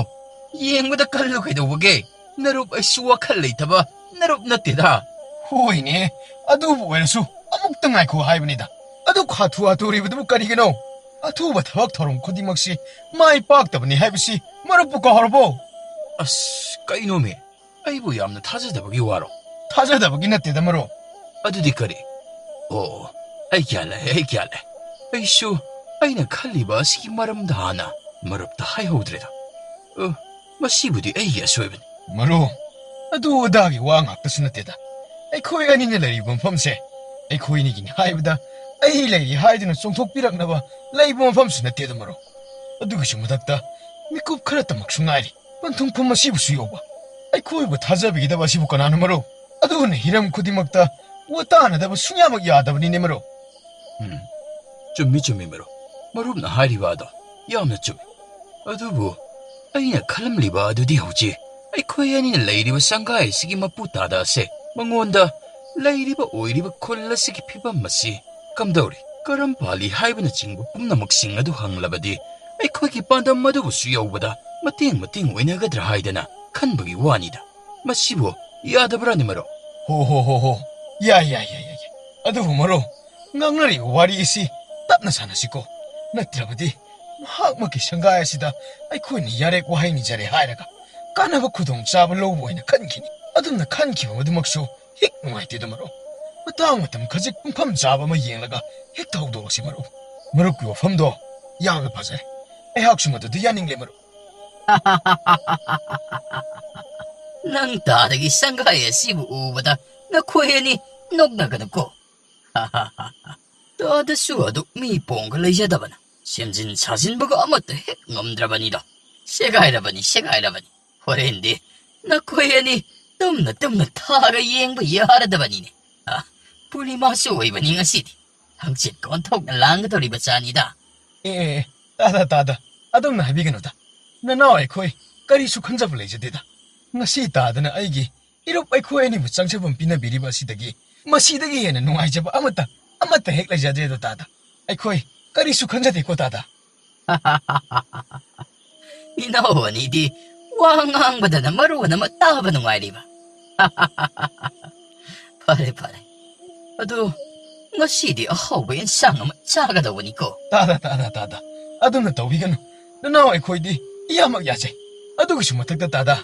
ꯌꯦꯡꯕꯗ ꯀꯜꯂꯨ ꯀꯩꯗꯧꯕꯒꯦ? ꯅꯔꯨꯞ ꯑꯩꯁꯨ ꯋꯥꯈꯜ ꯂꯩꯇꯕ ꯅꯔꯨꯞ ꯅꯠꯇꯦꯗ꯫ ꯍꯣꯏꯅꯦ, ꯑꯗꯨꯕꯨ ꯑꯣꯏꯔꯁꯨ ꯑꯃꯨꯛꯇ ꯉꯥꯏꯈꯣ ꯍꯥꯏꯕꯅꯤꯗ꯫ ꯑꯗꯨꯛ ꯍꯥꯊꯨ ꯍꯥꯊꯨꯔꯤꯕꯗꯨꯕꯨ ꯀꯔꯤꯒꯤꯅꯣ? ꯑꯊꯨꯕ ꯊꯕꯛ ꯊꯧꯔꯝ ꯈꯨꯗꯤꯡꯃꯛꯁꯤ ꯃꯥꯏ ꯄꯥꯛꯇꯕꯅꯤ ꯍꯥꯏꯕꯁꯤ ꯃꯔꯨꯞꯄꯨ ꯀꯥꯎꯔꯕꯣ? ꯑꯁ, ꯀꯩꯅꯣꯃꯦ? ꯑꯩꯕꯨ ꯌꯥꯝꯅ ꯊꯥꯖꯗꯕꯒꯤ ꯋꯥꯔꯣ? ꯊꯥꯖꯗꯕꯒꯤ ꯅꯠꯇꯦꯗ, ꯃꯔꯨꯞ꯫ ꯑꯗꯨꯗꯤ ꯀꯔꯤ? ꯑꯣ, ꯑꯩ ꯒ꯭ꯌꯥꯟ ꯂꯥꯛꯑꯦ, ꯑꯩ ꯒ꯭ꯌꯥꯟ ꯂꯥꯛꯑꯦ꯫ ꯑꯩꯁꯨ ꯑꯩꯅ ꯈꯜꯂꯤꯕ ꯑꯁꯤꯒꯤ ꯃꯔꯝꯗ ꯍꯥꯟꯅ ꯃꯔꯨꯞꯇ ꯍꯥꯏꯍꯧꯗ꯭ꯔꯦꯗ꯫ ꯑ, ꯃꯁꯤꯕꯨꯗꯤ ꯑꯩꯒꯤ ꯑꯁꯣꯏꯕꯅꯤ꯫ ꯃꯔꯨꯞ, ꯑꯗꯨ ꯑꯗꯥꯒꯤ ꯋꯥ ꯉꯥꯛꯇꯁꯨ ꯅꯠꯇꯦꯗ꯫ ꯑꯩꯈꯣꯏ ꯑꯅꯤꯅ ꯂꯩꯔꯤꯕ ꯃꯐꯝꯁꯦ, ꯑꯩꯈꯣꯏ ꯑꯅꯤꯒꯤꯅꯤ ꯍꯥꯏꯕꯗ ꯑꯩ ꯂꯩꯔꯤ ꯍꯥꯏꯗꯨꯅ ꯆꯣꯡꯊꯣꯛꯄꯤꯔꯛꯅꯕ ꯂꯩꯕ ꯃꯐꯝꯁꯨ ꯅꯠꯇꯦꯗ, ꯃꯔꯨꯞ꯫ ꯑꯗꯨꯒꯤꯁꯨ ꯃꯊꯛꯇ ꯃꯤꯀꯨꯞ ꯈꯔꯇꯃꯛꯁꯨ ꯉꯥꯏꯔꯤ ꯄꯟꯊꯨꯡꯐꯝ ꯑꯁꯤꯕꯨꯁꯨ ꯌꯧꯕ꯫ ꯑꯩꯈꯣꯏꯕꯨ ꯊꯥꯖꯕꯤꯒꯗꯕ ꯑꯁꯤꯕꯨ ꯀꯅꯥꯅꯣ, ꯃꯔꯨꯞ? ꯑꯗꯨꯅ ꯍꯤꯔꯝ ꯈꯨꯗꯤꯡꯃꯛꯇ ꯋꯥ ꯇꯥꯅꯗꯕ ꯁꯨꯡꯌꯥꯃꯛ ꯌꯥꯗꯕꯅꯤꯅꯦ, ꯃꯔꯨꯞ꯫ ꯎꯝ, ꯆꯨꯝꯃꯤ, ꯆꯨꯝꯃꯤ, ꯃꯔꯨꯞ꯫ ꯃꯔꯨꯞꯅ ꯍꯥꯏꯔꯤꯕ ꯑꯗꯣ ꯌꯥꯝꯅ ꯆꯨꯝꯃꯤ꯫ ꯑꯗꯨꯕꯨ ꯑꯩꯅ ꯈꯜꯂꯝꯂꯤꯕ ꯑꯗꯨꯗꯤ ꯍꯧꯖꯤꯛ ꯑꯩꯈꯣꯏ ꯑꯅꯤꯅ ꯂꯩꯔꯤꯕ ꯁꯪꯒꯥꯏ ꯑꯁꯤꯒꯤ ꯃꯄꯨ ꯇꯥꯗ ꯑꯁꯦ, ꯃꯉꯣꯟꯗ ꯂꯩꯔꯤꯕ ꯑꯣꯏꯔꯤꯕ ꯈꯨꯜ ꯑꯁꯤꯒꯤ ꯐꯤꯕꯝ ꯑꯁꯤ ꯀꯝꯗꯧꯔꯤ, ꯀꯔꯝ ꯄꯥꯜꯂꯤ ꯍꯥꯏꯕꯅꯆꯤꯡꯕ ꯄꯨꯝꯅꯃꯛꯁꯤꯡ ꯑꯗꯨ ꯍꯪꯂꯕꯗꯤ ꯑꯩꯈꯣꯏꯒꯤ ꯄꯥꯟꯗꯝ ꯑꯗꯨꯕꯨꯁꯨ ꯌꯧꯕꯗ ꯃꯇꯦꯡ ꯃꯇꯦꯡ ꯑꯣꯏꯅꯒꯗ꯭ꯔꯥ ꯍꯥꯏꯗꯅ ꯈꯟꯕꯒꯤ ꯋꯥꯅꯤꯗ꯫ ꯃꯁꯤꯕꯨ ꯌꯥꯗꯕ꯭ꯔꯥꯅꯦ, ꯃꯔꯨꯞ? ꯍꯣ, ꯍꯣ, ꯍꯣ, ꯍꯣ꯫ ꯌꯥꯏ, ꯌꯥꯏ, ꯌꯥꯏ, ꯌꯥꯏ, ꯌꯥꯏ꯫ ꯑꯗꯨꯕꯨ, ꯃꯔꯨꯞ, ꯉꯥꯡꯅꯔꯤꯕ ꯋꯥꯔꯤ ꯑꯁꯤ ꯇꯞꯅ ꯁꯥꯟꯅꯁꯤꯀꯣ꯫ ꯅꯠꯇ꯭ꯔꯕꯗꯤ ꯃꯍꯥꯛꯃꯛꯀꯤ ꯁꯪꯒꯥꯏ ꯑꯁꯤꯗ ꯑꯩꯈꯣꯏꯅ ꯌꯥꯔꯦꯛ ꯋꯥꯍꯩ ꯅꯤꯖꯔꯦ ꯍꯥꯏꯔꯒ ꯀꯥꯟꯅꯕ ꯈꯨꯗꯣꯡꯆꯥꯕ ꯂꯧꯕ ꯑꯣꯏꯅ ꯈꯟꯈꯤꯅꯤ꯫ ꯑꯗꯨꯝꯅ ꯈꯟꯈꯤꯕ ꯃꯗꯨꯃꯛꯁꯨ ꯍꯦꯛ ꯅꯨꯡꯉꯥꯏꯇꯦꯗ, ꯃꯔꯨꯞ꯫ ꯃꯇꯥꯡ ꯃꯇꯝ ꯈꯖꯤꯛ ꯄꯨꯡꯐꯝ ꯆꯥꯕ ꯑꯃ ꯌꯦꯡꯂꯒ ꯍꯦꯛꯇ ꯍꯧꯗꯣꯔꯛꯁꯤ, ꯃꯔꯨꯞ꯫ ꯃꯔꯨꯞꯀꯤ ꯋꯥꯐꯝꯗꯣ ꯌꯥꯝꯅ ꯐꯖꯔꯦ꯫ ꯑꯩꯍꯥꯛꯁꯨ ꯃꯗꯨꯗ ꯌꯥꯅꯤꯡꯂꯦ, ꯃꯔꯨꯞ꯫ ꯅꯪ ꯇꯥꯗꯒꯤ ꯁꯪꯒꯥꯏ ꯑꯁꯤꯕꯨ ꯎꯕꯗ ꯅꯈꯣꯏ ꯑꯅꯤ ꯅꯣꯛꯅꯒꯅꯨꯀꯣ꯫ ꯇꯥꯗꯁꯨ ꯑꯗꯨ ꯃꯤ ꯄꯣꯡꯒ ꯂꯩꯖꯗꯕꯅ ꯁꯦꯝꯖꯤꯟ ꯁꯥꯖꯤꯟꯕꯒ ꯑꯃꯠꯇ ꯍꯦꯛ ꯉꯝꯗ꯭ꯔꯕꯅꯤꯗꯣ꯫ ꯁꯦꯒꯥꯏꯔꯕꯅꯤ, ꯁꯦꯒꯥꯏꯔꯕꯅꯤ꯫ ꯍꯣꯔꯦꯟꯗꯤ ꯅꯈꯣꯏ ꯑꯅꯤ ꯇꯨꯝꯅ ꯇꯨꯝꯅ ꯊꯥꯒ ꯌꯦꯡꯕ ꯌꯥꯔꯗꯕꯅꯤꯅꯦ꯫ ꯑ, ꯄꯨꯔꯅꯤꯃꯥꯁꯨ ꯑꯣꯏꯕꯅꯤ ꯉꯁꯤꯗꯤ꯫ ꯍꯪꯆꯤꯠ ꯑꯣꯟꯊꯣꯛꯅ ꯂꯥꯡꯒꯗꯧꯔꯤꯕ ꯆꯥꯅꯤꯗ꯫ ꯑꯦ, ꯑꯦ, ꯑꯦ, ꯇꯥꯗ, ꯇꯥꯗ꯫ ꯑꯗꯨꯝꯅ ꯍꯥꯏꯕꯤꯒꯅꯨꯗ꯫ ꯅꯅꯥꯎ ꯑꯩꯈꯣꯏ ꯀꯔꯤꯁꯨ ꯈꯟꯖꯕ ꯂꯩꯖꯗꯦꯗ꯫ ꯉꯁꯤ ꯇꯥꯗꯅ ꯑꯩꯒꯤ ꯏꯔꯨꯞ ꯑꯩꯈꯣꯏ ꯑꯅꯤꯕꯨ ꯆꯪꯖꯐꯝ ꯄꯤꯅꯕꯤꯔꯤꯕ ꯑꯁꯤꯗꯒꯤ ꯃꯁꯤꯗꯒꯤ ꯍꯦꯟꯅ ꯅꯨꯡꯉꯥꯏꯖꯕ ꯑꯃꯠꯇ, ꯑꯃꯠꯇ ꯍꯦꯛ ꯂꯩꯖꯗ꯭ꯔꯦꯗ, ꯇꯥꯗ꯫ ꯑꯩꯈꯣꯏ ꯀꯔꯤꯁꯨ ꯈꯟꯖꯗꯦꯀꯣ, ꯇꯥꯗ꯫ ꯏꯅꯥꯎ ꯑꯅꯤꯗꯤ ꯋꯥ ꯉꯥꯡꯕꯗꯅ ꯃꯔꯣꯟ ꯑꯃ ꯇꯥꯕ ꯅꯨꯡꯉꯥꯏꯔꯤꯕ꯫ ꯐꯔꯦ, ꯐꯔꯦ꯫ ꯑꯗꯣ ꯉꯁꯤꯗꯤ ꯑꯍꯥꯎꯕ ꯑꯦꯟꯁꯥꯡ ꯑꯃ ꯆꯥꯒꯗꯧꯕꯅꯤꯀꯣ꯫ ꯇꯥꯗ, ꯇꯥꯗ, ꯇꯥꯗ꯫ ꯑꯗꯨꯝꯅ ꯇꯧꯕꯤꯒꯅꯨ꯫ ꯅꯅꯥꯎ ꯑꯩꯈꯣꯏꯗꯤ ꯏꯌꯥꯃꯛ ꯌꯥꯖꯩ꯫ ꯑꯗꯨꯒꯤꯁꯨ ꯃꯊꯛꯇ, ꯇꯥꯗ,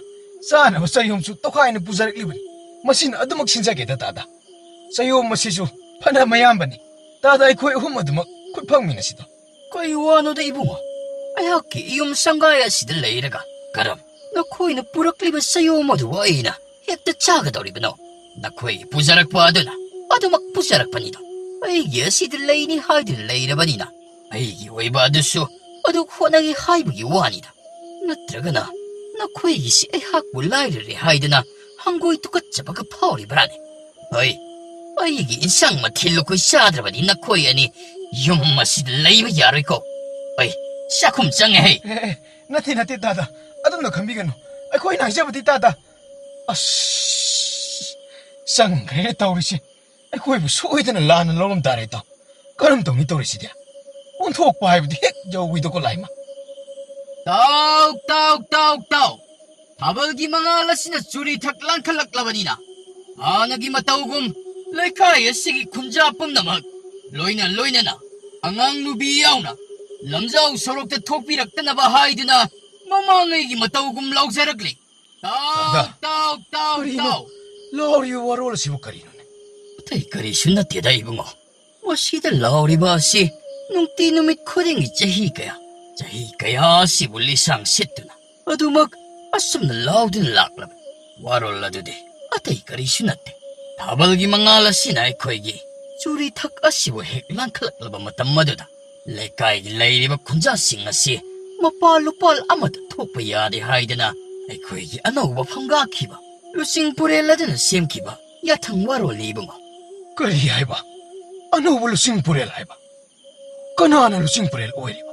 ꯆꯥꯅꯕ ꯆꯌꯣꯝꯁꯨ ꯇꯣꯈꯥꯏꯅ ꯄꯨꯖꯔꯛꯂꯤꯕꯅꯤ꯫ ꯃꯁꯤꯅ ꯑꯗꯨꯃꯛ ꯁꯤꯟꯖꯒꯦꯗ, ꯇꯥꯗ꯫ ꯆꯌꯣꯝ ꯑꯁꯤꯁꯨ ꯐꯅ ꯃꯌꯥꯝꯕꯅꯤ꯫ ꯇꯥꯗ, ꯑꯩꯈꯣꯏ ꯑꯍꯨꯝ ꯑꯗꯨꯃꯛ ꯈꯨꯠ ꯐꯪꯃꯤꯟꯅꯁꯤꯗ꯫ ꯀꯩ ꯋꯥꯅꯣꯗ, ꯏꯕꯨꯡꯉꯣ? ꯑꯩꯍꯥꯛꯀꯤ ꯌꯨꯝ ꯁꯪꯒꯥꯏ ꯑꯁꯤꯗ ꯂꯩꯔꯒ ꯀꯔꯝ ꯅꯈꯣꯏꯅ ꯄꯨꯔꯛꯂꯤꯕ ꯆꯌꯣꯝ ꯑꯗꯨꯕꯨ ꯑꯩꯅ ꯍꯦꯛꯇ ꯆꯥꯒꯗꯧꯔꯤꯕꯅꯣ? ꯅꯈꯣꯏꯒꯤ ꯄꯨꯖꯔꯛꯄ ꯑꯗꯨꯅ ꯑꯗꯨꯃꯛ ꯄꯨꯖꯔꯛꯄꯅꯤꯗꯣ꯫ ꯑꯩꯒꯤ ꯑꯁꯤꯗ ꯂꯩꯅꯤ ꯍꯥꯏꯗꯨꯅ ꯂꯩꯔꯕꯅꯤꯅ, ꯑꯩꯒꯤ ꯑꯣꯏꯕ ꯑꯗꯨꯁꯨ ꯑꯗꯨ ꯍꯣꯠꯅꯒꯦ ꯍꯥꯏꯕꯒꯤ ꯋꯥꯅꯤꯗ꯫ ꯅꯠꯇ꯭ꯔꯒꯅ ꯅꯈꯣꯏꯒꯤꯁꯤ ꯑꯩꯍꯥꯛꯄꯨ ꯂꯥꯏꯔꯔꯦ ꯍꯥꯏꯗꯅ ꯍꯪꯒꯣꯏ ꯇꯨꯀꯠꯆꯕꯒ ꯐꯥꯎꯔꯤꯕ꯭ꯔꯥꯅꯦ? ꯍꯣꯏ, ꯑꯩꯒꯤ ꯏꯟꯁꯥꯡ ꯃꯊꯦꯜ ꯂꯨꯀꯣꯏ ꯆꯥꯗ꯭ꯔꯕꯗꯤ ꯅꯈꯣꯏ ꯑꯅꯤ ꯌꯨꯝ ꯑꯁꯤꯗ ꯂꯩꯕ ꯌꯥꯔꯣꯏꯀꯣ꯫ ꯍꯣꯏ, ꯆꯥꯛꯈꯨꯝ ꯆꯪꯉꯦ ꯍꯩ꯫ ꯑꯦ, ꯑꯦ, ꯅꯠꯇꯦ, ꯅꯠꯇꯦ, ꯇꯥꯗ꯫ ꯑꯗꯨꯝꯅ ꯈꯟꯕꯤꯒꯅꯨ꯫ ꯑꯩꯈꯣꯏꯅ ꯍꯥꯏꯖꯕꯗꯤ ꯇꯥꯗ꯫ ꯑꯁ, ꯆꯪꯈ꯭ꯔꯦ ꯇꯧꯔꯤꯁꯦ꯫ ꯑꯩꯈꯣꯏꯕꯨ ꯁꯣꯏꯗꯅ ꯂꯥꯟꯅ ꯂꯧꯔꯝ ꯇꯥꯔꯦ, ꯏꯇꯥꯎ꯫ ꯀꯔꯝ ꯇꯧꯅꯤ ꯇꯧꯔꯤꯁꯤꯗꯤ? ꯑꯣꯟꯊꯣꯛꯄ ꯍꯥꯏꯕꯗꯤ ꯍꯦꯛ ꯌꯧꯏꯗꯀꯣ, ꯂꯥꯏꯃ꯫ ꯇꯥꯎ, ꯇꯥꯎ, ꯇꯥꯎ, ꯇꯥꯎ꯫ ꯊꯥꯕꯜꯒꯤ ꯃꯉꯥꯜ ꯑꯁꯤꯅ ꯆꯨꯔꯤ ꯊꯛ ꯂꯥꯡꯈꯠꯂꯛꯂꯕꯅꯤꯅ, ꯍꯥꯟꯅꯒꯤ ꯃꯇꯧꯒꯨꯝ ꯂꯩꯀꯥꯏ ꯑꯁꯤꯒꯤ ꯈꯨꯟꯖꯥ ꯄꯨꯝꯅꯃꯛ, ꯂꯣꯏꯅ ꯂꯣꯏꯅꯅ ꯑꯉꯥꯡ ꯅꯨꯕꯤ ꯌꯥꯎꯅ, ꯂꯝꯖꯥꯎ ꯁꯣꯔꯣꯛꯇ ꯊꯣꯛꯄꯤꯔꯛꯇꯅꯕ ꯍꯥꯏꯗꯨꯅ ꯃꯃꯥꯡꯉꯩꯒꯤ ꯃꯇꯧꯒꯨꯝ ꯂꯥꯎꯖꯔꯛꯂꯤ꯫ ꯇꯥꯎ, ꯇꯥꯗ, ꯇꯥꯎ, ꯇꯥꯎ, ꯀꯔꯤꯅꯣ? ꯇꯥꯎ꯫ ꯂꯥꯎꯔꯤꯕ ꯋꯥꯔꯣꯜ ꯑꯁꯤꯕꯨ ꯀꯔꯤꯅꯣꯅꯦ? ꯑꯇꯩ ꯀꯔꯤꯁꯨ ꯅꯠꯇꯦꯗ, ꯏꯕꯨꯡꯉꯣ꯫ ꯃꯁꯤꯗ ꯂꯥꯎꯔꯤꯕ ꯑꯁꯤ ꯅꯨꯡꯇꯤ ꯅꯨꯃꯤꯠ ꯈꯨꯗꯤꯡꯒꯤ ꯆꯍꯤ ꯀꯌꯥ, ꯆꯍꯤ ꯀꯌꯥ ꯑꯁꯤꯕꯨ ꯂꯤꯁꯥꯡ ꯁꯤꯠꯇꯨꯅ ꯑꯗꯨꯃꯛ ꯑꯁꯨꯝꯅ ꯂꯥꯎꯗꯨꯅ ꯂꯥꯛꯂꯕ ꯋꯥꯔꯣꯜ ꯑꯗꯨꯗꯤ ꯑꯇꯩ ꯀꯔꯤꯁꯨ ꯅꯠꯇꯦ꯫ ꯊꯥꯕꯜꯒꯤ ꯃꯉꯥꯜ ꯑꯁꯤꯅ ꯑꯩꯈꯣꯏꯒꯤ ꯆꯨꯔꯤ ꯊꯛ ꯑꯁꯤꯕꯨ ꯍꯦꯛ ꯂꯥꯡꯈꯠꯂꯛꯂꯕ ꯃꯇꯝ ꯑꯗꯨꯗ, ꯂꯩꯀꯥꯏꯒꯤ ꯂꯩꯔꯤꯕ ꯈꯨꯟꯖꯥꯁꯤꯡ ꯑꯁꯤ ꯃꯄꯥꯜ ꯂꯨꯄꯥꯜ ꯑꯃꯗ ꯊꯣꯛꯄ ꯌꯥꯗꯦ ꯍꯥꯏꯗꯅ ꯑꯩꯈꯣꯏꯒꯤ ꯑꯅꯧꯕ ꯐꯝꯒꯥꯈꯤꯕ ꯂꯨꯆꯤꯡ ꯄꯨꯔꯦꯜ ꯑꯗꯨꯅ ꯁꯦꯝꯈꯤꯕ ꯌꯥꯊꯪ ꯋꯥꯔꯣꯜꯅꯤ, ꯏꯕꯨꯡꯉꯣ꯫ ꯀꯔꯤ ꯍꯥꯏꯕ? ꯑꯅꯧꯕ ꯂꯨꯆꯤꯡ ꯄꯨꯔꯦꯜ ꯍꯥꯏꯕ? ꯀꯅꯥꯅ ꯂꯨꯆꯤꯡ ꯄꯨꯔꯦꯜ ꯑꯣꯏꯔꯤꯕ?